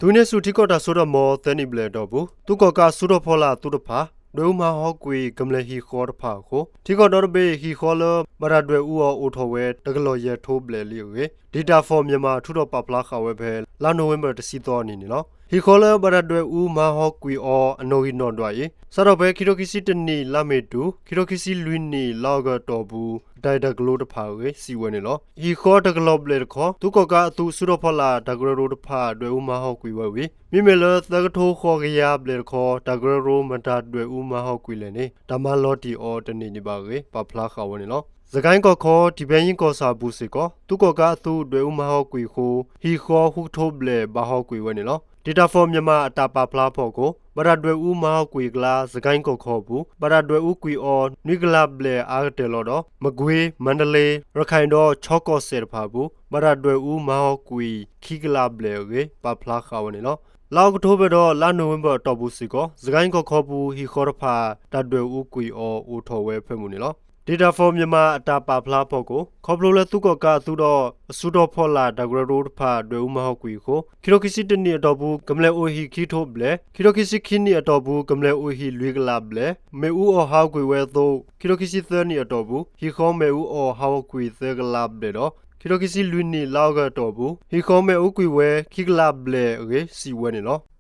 သုးဟံးန့ၢ်ဆူၣ်ထံကီၢ်တၢ်စိတၢ်ကမီၤသၢနံၣ်ဘျဲၣ်အတီၢ်ပူၤ သုးကီၣ်ကးအစုထီၣ်ဖီလာ်အသုးတဖၣ် ဒွဲၣ်အူမၤဟီကွံာ်ကမျၢၢ်ဟံၣ်ဃီတဖၣ်အဃိ ထံကီၢ်ဒီတဘ့ၣ် ဟံၣ်ဃီလၢဘၣ်တၢ်ဒွဲၣ်အူအီၤအိၣ်ထီၣ်ဝဲ တကလီၢ်ယဲၢ်ထိဘျဲၣ်လံအဂ့ၢ် Data for Myanmar ထုးထီၣ်ပာ်ဖျါဃာ်ဝဲဖဲ လါနိၣ်ဝ့ဘၢၣ်တဆံသီအနံၤန့ၣ်လီၤ. ဟံၣ်ဃီလၢဘၣ်တၢ်ဒွဲၣ်အူမၤဟီကွံာ်အီၤ အနီၣ်ဂံၢ်နီၣ်ဒွးအံၤ စးထီၣ်ဖဲ ခံထိခံဆံတနံၣ် လါမ့ၤတုၤ ခံထိခံဆံလွံၢ်နံၣ် လါအီကူးအတီၢ်ပူၤ အတၢ်အဲၣ်တၢ်ကွံတဖၣ်အဂ့ၢ် စံးဝဲန့ၣ်လီၤ. ဟံၣ်ဃီတကလီၢ်ဘျဲၣ်တခီ သုးကီၣ်ကးအသုးစုထီၣ်ဖီလာ်တၢ်ကရၢကရိတဖၣ် ဒွဲၣ်အူမၤဟီကွံာ်ဝဲဝံၤ မ့မ့ၢ်လၢသၢကထိဃိးကယၤဘျဲၣ်တခီ တၢ်ကရၢကရိမတၤဒွဲၣ်အူမၤဟီကွံာ်လဲၣ်န့ၣ် တၢ်မၤလီၤတံၢ်အီၤတန့ၢ်ဒံးဘၣ်အဂ့ၢ် ပာ်ဖျါဃာ်ဝဲန့ၣ်လီၤ. စကဲၣ်ကီၢ်ခီ ထံၣ်ဖဲညံကီၢ်ဆၣ်အပူၤစ့ၢ်ကီး သုးကီၣ်ကးအသုးဒွဲၣ်အူမၤဟီကွံာ်အဃိ ဟံၣ်ဃီဃုကထိဘျဲၣ်ဘၣ်ဟီကွံာ်ဝဲန့ၣ်လီၤ. Data for Myanmar အတၢ်ပာ်ဖျါအဖီခိၣ် ဘၣ်တၢ်ဒွဲၣ်အူမၤဟီကွံာ်အကျါ စကဲၣ်ကီၢ်ခီအပူၤ ဘၣ်တၢ်ဒွဲၣ်အူကွံာ်အီၤ နွံကလးဘျဲၣ်အါကတၢၢ်လီၤဒီး မကွ့, မါတလ့, ရခၢၣ်ဒီးခၠီကီၢ်စဲၣ်တဖၣ်အပူၤ ဘၣ်တၢ်ဒွဲၣ်အူမၤဟီကွံာ်ခံကလးဘျဲၣ်အဂ့ၢ် ပာ်ဖျါဃာ်ဝဲန့ၣ်လီၤ. လါအီကူးဒီးလါနိၣ်ဝ့ဘၢၣ်အတီၢ်ပူၤစ့ၢ်ကီး စကဲၣ်ကီၢ်ခီအပူၤ ဟံၣ်ဃီတဖၣ် တၢ်ဒွဲၣ်အူကွံာ်အီၤအိၣ်ထီၣ်ဝဲဖၢမုၢ်န့ၣ်လီၤ. Data for Myanmar အတၢ်ပာ်ဖျါအဖီခိၣ် ခီဖျိလၢသုးကီၣ်ကးအသုးဒီး အစုထီၣ်ဖီလာ်တၢ်ကရၢကရိတဖၣ် ဒွဲၣ်အူမၤဟီကွံာ်အဃိ ခံထိခံဆံတနံၣ်အတီၢ်ပူၤ ကမျၢၢ်အိၣ်ဟံၣ်ခံကထိဘျဲၣ်, ခံထိခံဆံခံနံၣ်အတီၢ်ပူၤ ကမျၢၢ်အိၣ်ဟံၣ်လွံၢ်ကလးဘျဲၣ် မ့ၣ်အူအီၣ်ဟးဂီၤကွံာ်ဝဲအသိး ခံထိခံဆံသၢနံၣ်အတီၢ်ပူၤ ဟံၣ်ဃီမ့ၣ်အူအီၣ်ဟးဂီၤကွံာ်သၢကလးဘျဲၣ်ဒီး ခံထိခံဆံလွံၢ်နံၣ် လါအီကူးအတီၢ်ပူၤ ဟံၣ်ဃီမ့ၣ်အူကွံာ်ဝဲခံကလးဘျဲၣ်အဂ့ၢ် စံးဝဲန့ၣ်လီၤ.